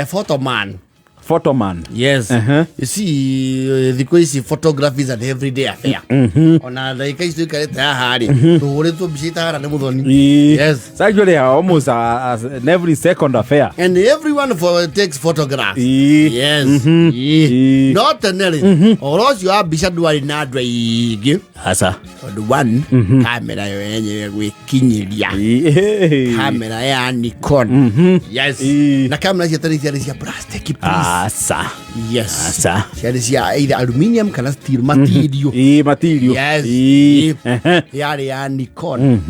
Photoman. Photoman. Yes. You see, thikũ ici photography is an everyday affair. Ona ndagĩka ici tũikarĩte haha rĩ, tũhũrĩtwo mbica itahana nĩ Mũthoni. Yes. It's actually almost an every second affair. And everyone takes photographs. Yes. No tene rĩ, ũhoro ũcio wa mbica ndwarĩ na andũ aingĩ. Asa. Tondũ one, kamera yo yenyewe gwĩkinyĩria. Kamera ya Nikon. Yes. Na kamera cia tene ciarĩ cia plastic, please. Asa. Yes. Asa. Ciarĩ cia either aluminium kana steel material. Material. Yes. Yarĩ ya Nikon.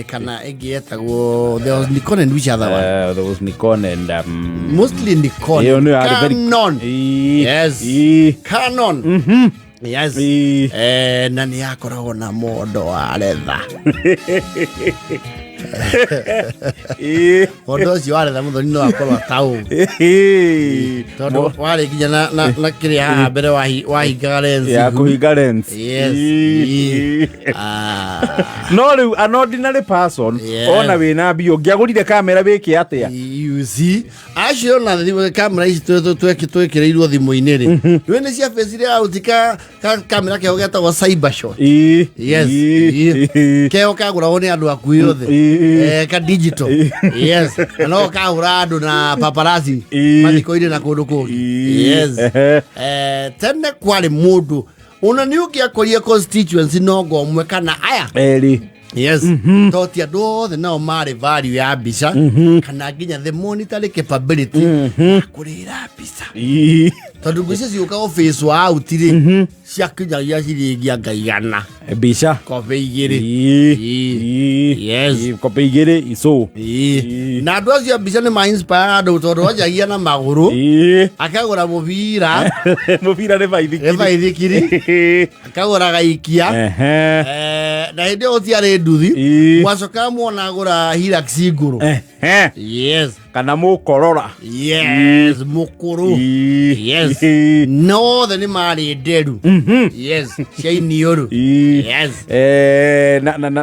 Kana ĩngĩ yetagwo, there was Nikon and which other one? There was Nikon and Mostly Nikon. Ĩyo nĩyo yarĩ very- Canon. Yes. Canon. Yes. Na nĩ yakoragwo na mondo wa retha. Mondo ũcio wa retha, Mũthoni, no akorwo ataũ tondũ warĩ nginya na kĩrĩa haha mbere wahingaga lens. Ya kũhinga lens. Yes. Ah. No rĩu an ordinary person, ona wĩna mbia, ũngĩagũrire kamera wĩke atĩa? You see, acio na kamera ici twekĩrĩirwo thimũ-inĩ rĩ, rĩu nĩ cia facire out ka kamera keho getagwo cyber shot. Yes. Keho kagũragwo nĩ andũ akuĩ othe. Ka digital. Yes, na no kahũra andũ na paparazzi mathiko-inĩ na kũndũ kũngĩ. Yes. Tene kwarĩ mũndũ ona nĩ ũngĩakorire constituency nongo ũmwe kana aya Erĩ. Yes, to ti andũ othe nao marĩ value ya mbica kana nginya the monetary capability ya kũrĩra mbica, tondũ ngũcia ciũkaga office wa out rĩ, ciakinyagia ciringi anga 100 Mbica. Kobe 2. Yes. Kobe 2 ico. Na andũ acio a mbica nĩ ma inspire andũ tondũ wanjagia na magũrũ, akagũra mũbira. Mũbira nĩ baithikiri. Nĩ baithikiri, akagũra gaikia. Na hĩndĩ ĩyo gũtiarĩ nduthi. Mwacokaga muona agũra Hilux ngũrũ. Yes. Kana mũkorora. Yes, mũkũrũ. Yes. No othe nĩ marĩ nderu. Yes, cia iniũrũ. Yes.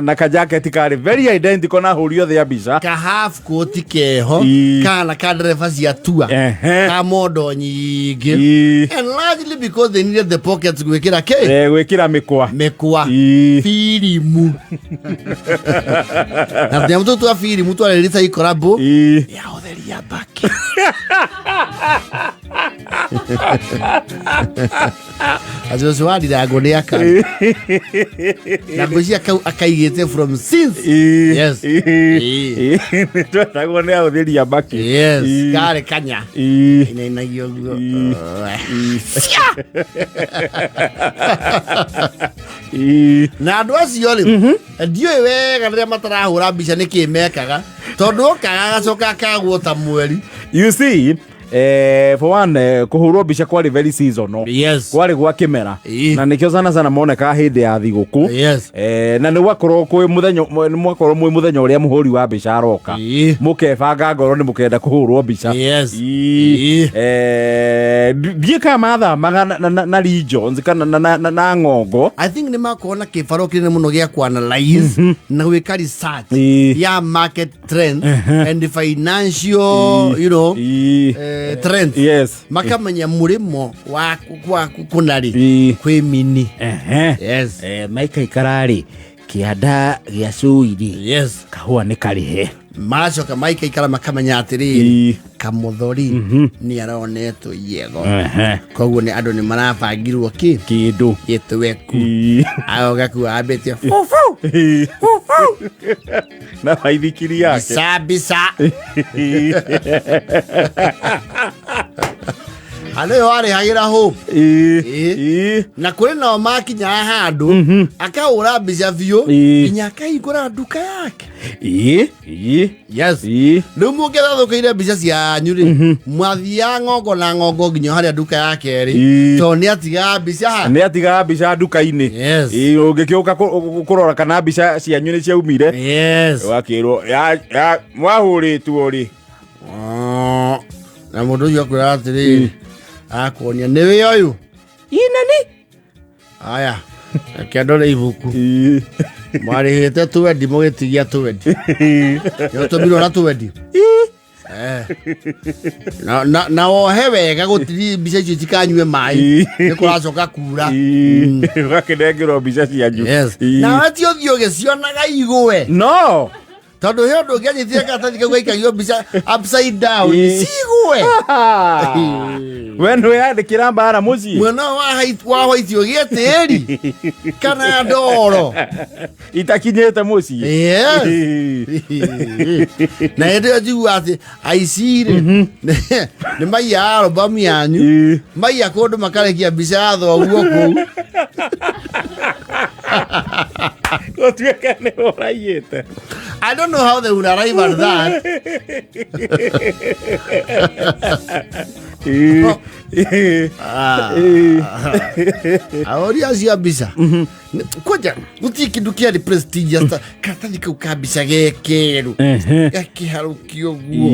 Na kajaketi karĩ very identical na hũri othe a mbica. Ka half coat keho kana ka ndereba cia tua, ka mondo nyingĩ, and largely because they needed the pockets gwĩkĩra kĩ? Gwĩkĩra mĩkwa. Mĩkwa. Firimu na tũnyamũ tũtũ twa firimu twarĩ recyclable ya ũtheria mbaki. Acio ũcio wa ndirango nĩ akari na ngwĩciria kau akaigĩte from since. Yes. Nĩtwetagwo nĩ ahũthĩri a mbaki. Yes. Karĩ kanya inainagio guo. Cia! Na andũ acio rĩ, ndiũĩ wega rĩrĩa matarahũra mbica nĩkĩ mekaga, tondũ okaga agacoka akagwo ta mweri. You see, for one, kũhũrwo mbica kwarĩ very seasonal. Kwarĩ gwa kĩmera. Na nĩkĩo sana sana monekaga hĩndĩ ya thigũkũ. Na nĩ gwakorwo kwĩ mũthenya, nĩ mwakorwo mwĩ mũthenya ũrĩa mũhũri wa mbica aroka, mũkebanga ngoro nĩ mũkenda kũhũrwo mbica. Ndiĩ kana mathamaga na regions kana na ng'ongo. I think nĩ makorwo na kĩbaro kĩnene mũno gĩa kuanalyze na gwĩka research ya market trends and financial trends. Makamenya mũrĩmo wa kwa kũnarĩ kwĩ mini. Yes. Maikaikara-rĩ kĩanda gĩa cũi-rĩ, kahũa nĩ karĩhe. Maracoka maikaikara makamenya atĩrĩrĩ, Kamuthori nĩ aronetwo yego, koguo nĩ andũ nĩ marabangirwo kĩ Kĩndũ gĩtweku. Agoga ambĩtie fufu fufu. Na baithikiri yake. Mbica mbica andũ ĩyo warĩhagĩra hope. Na kũrĩ nao makinyaga handũ akahũra mbica biũ nginya akahingũra nduka yake. Yes. Rĩu mũngĩathathũkĩire mbica cianyu rĩ, mwathiaga ng'ongo na ng'ongo nginya harĩa nduka yake rĩ, tondũ nĩ atigaga mbica ha. Nĩ atigaga mbica nduka-inĩ. Yes. Ũngĩkĩũka kũrora kana mbica cianyu nĩ ciaumire, wakĩrwo mwahũrĩtwo rĩ. Na mũndũ ũcio akwĩra atĩrĩrĩ, akuonia nĩ wĩ ũyũ. Inani. Aya, reke ndore ibuku. Mwarĩhĩte twendi, mũgĩtigia twendi, nĩũtũmirwo na twendi. Na wohe wega gũtiri mbica icio itikanyue maĩ, nĩ kũracoka kura. Ũgakĩnengerwo mbica cianyu. Yes. Na ti ũthiĩ ũgĩcionaga igũe. No. Tondũ he ũndũ ũngĩanyitire karatathi kau gaikagio mbica upside down, cigũe. We nĩweyandĩkĩra mbara mũciĩ. Mwena ũyũ wa white ũgĩe tĩri kana ndoro itakinyĩte mũciĩ. Yes. Na hĩndĩ ĩyo njigua atĩ aici rĩ nĩ maiya albamu yanyu, maiya kũndũ makarekia mbica ya thoguo kũu. Gũtuĩke nĩ ũraiyĩte. I don't know how they would arrive at that. Ahũri acio a mbica, kwanja gũtirĩ kĩndũ kĩarĩ prestigious ta karatathi kau ka mbica gekerũ gakĩharũkio guo.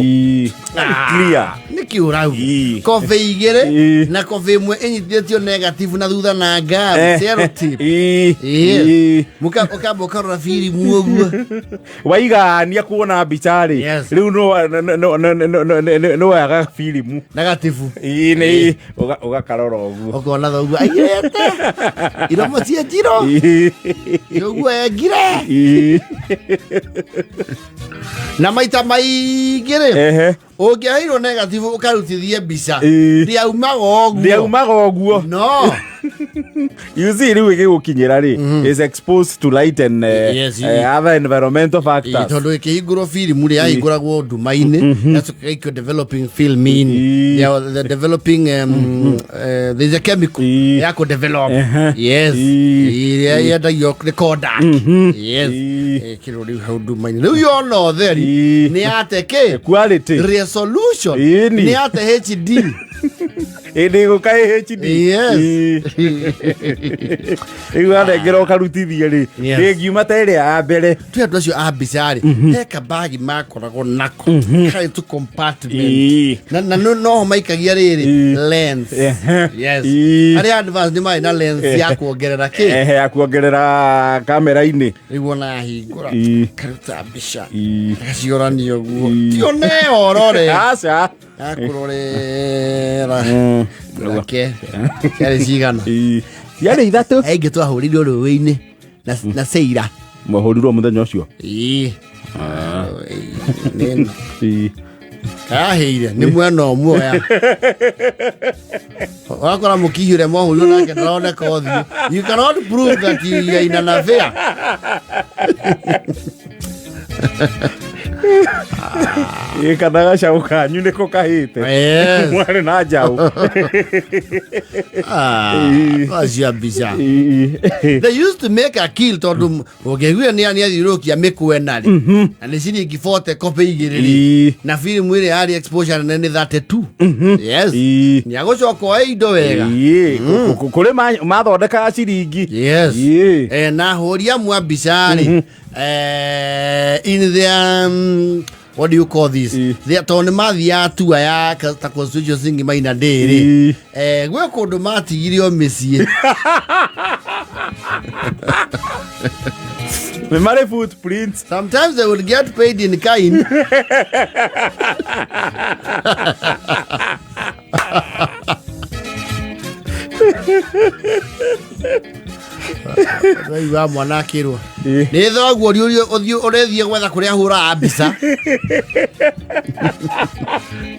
Clear. Nĩkĩ ũrauga? Kobe igĩrĩ na kobe ĩmwe ĩnyitithĩtio negative na thutha na ngamu sellotape. Yes. Ũkamba ũkarora birimu ũguo. Waigania kuona mbica rĩ, rĩu nĩwoyaga birimu negative. Ĩ, nĩ ũgakarora ũguo. Ũkona thoguo airĩte iromo ciĩ njirũ ũguo engire. Na maita maingĩ rĩ, ũngĩaheirwo negative ũkarutithie mbica, ndĩaumaga ũguo. Ndĩaumaga ũguo. No. You see, rĩu ĩgĩgũkinyĩra rĩ, is exposed to light and other environmental factors. Tondũ ĩkĩhingũrwo firimu rĩ, yahingũragwo nduma-inĩ, yacoka ĩgaikio developing film in. Yeah, the developing there's a chemical ya kũ develop. Yes. Ĩrĩa yendagio nĩ Kodak. Yes. Ĩkĩrwo rĩu hau nduma-inĩ, rĩu yona ũtheri, nĩ yate kĩ quality resolution. Ĩni. Nĩ yate HD. Ĩndĩ gũka HD. Yes. Rĩu wanengera ũkarutithie rĩ, ndĩngiuma ta ĩrĩa ya mbere. Twĩ andũ acio a mbica rĩ, he kabagi makoragwo nako karĩ tu compartment, na noho maikagia rĩrĩ lens. Yes. Arĩa advance nĩ marĩ na lens ya kuongerera kĩ. Ehe, ya kuongerera kamera-inĩ. Rĩu ona ahingũra, karuta mbica, agaciorania ũguo. Tione orore. Aca. Akũrorera rake ciarĩ cigana? Ciarĩ ithatũ. Aingĩ twahũrirwo rũĩ-inĩ na ceira. Mwahũrirwo mũthenya ũcio? Ĩĩ. Nĩ karahĩire nĩ mwena ũmwe oya wakora mũkihi ũrĩa mwahũrirwo nake ndaroneka ũthiũ. You cannot prove that you are in an affair. Ĩ, kana gacaũ kanyu nĩko kahĩte. Yes. Mwarĩ na njaũ. Ah, acio a mbica, they used to make a kill tondũ ũngĩaiguire nĩ athiũrũrũkia mĩkwena rĩ, na nĩ ciringi 40 kobe igĩrĩ rĩ, na filimu ĩrĩa yarĩ exposure nene nĩ 32. Yes. Nĩ agũcoka oe indo wega. Ĩ, kũrĩ mathondekaga ciringi. Yes. Na ahũri amwe a mbica rĩ, in their what do you call this? Tondũ nĩ mathiaga tua ya ta constituency ng'ima ina ndĩrĩ, gwĩ kũndũ matigirio mĩciĩ. Nĩ marĩ footprints. Sometimes they would get paid in kind. Ũraigua mwana akĩrwo nĩ thoguo ũrĩa ũthiĩ ũrĩthiĩ gwetha kũrĩa ahũraga mbica,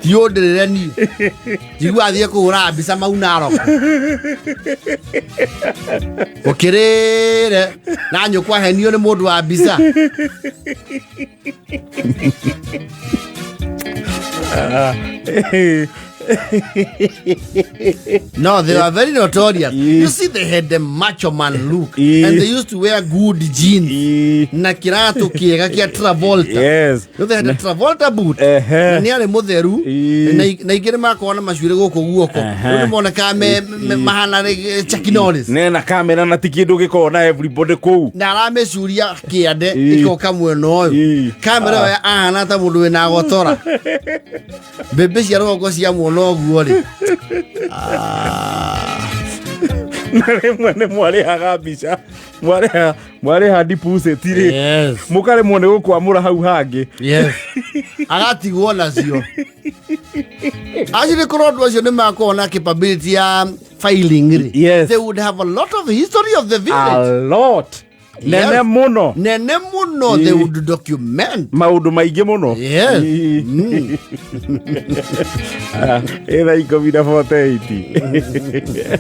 ti ũndĩrĩre niĩ njigua athiĩ kũhũraga mbica mau Narok ũkĩrĩre na nyũkwa ahenio nĩ mũndũ wa mbica. No, they were very notorious. You see, they had the macho man look, and they used to wear good jeans. Na kiratũ kĩega kĩa Travolta. You they had a Travolta boot. Na nĩ arĩ mũtheru. Na ingĩ nĩ makoragwo na macuĩrĩ gũkũ guoko. Rĩu nĩ monekaga mahana Chuck Norris. Nena kamera na ti kĩndũ gĩkoragwo na everybody kũu. Na aramĩcuria kĩande ĩgoka mwena ũyũ. Kamera ĩyo ahana ta mũndũ wĩna gotora mbembe cia rũgongo cia muona ũguo rĩ. Ah. Na rĩmwe nĩ mwarĩhaga mbica, mwarĩha deposit rĩ, mũkaremwo nĩ gũkwamũra hau hangĩ. Yes, agatigwo nacio. Actually, korwo andũ acio nĩ makorwo na capability ya filing rĩ, they would have a lot of history of the A village. lot nene mũno. Nene mũno, they would document maũndũ maingĩ mũno. Yes. Ĩ thaa 10:48.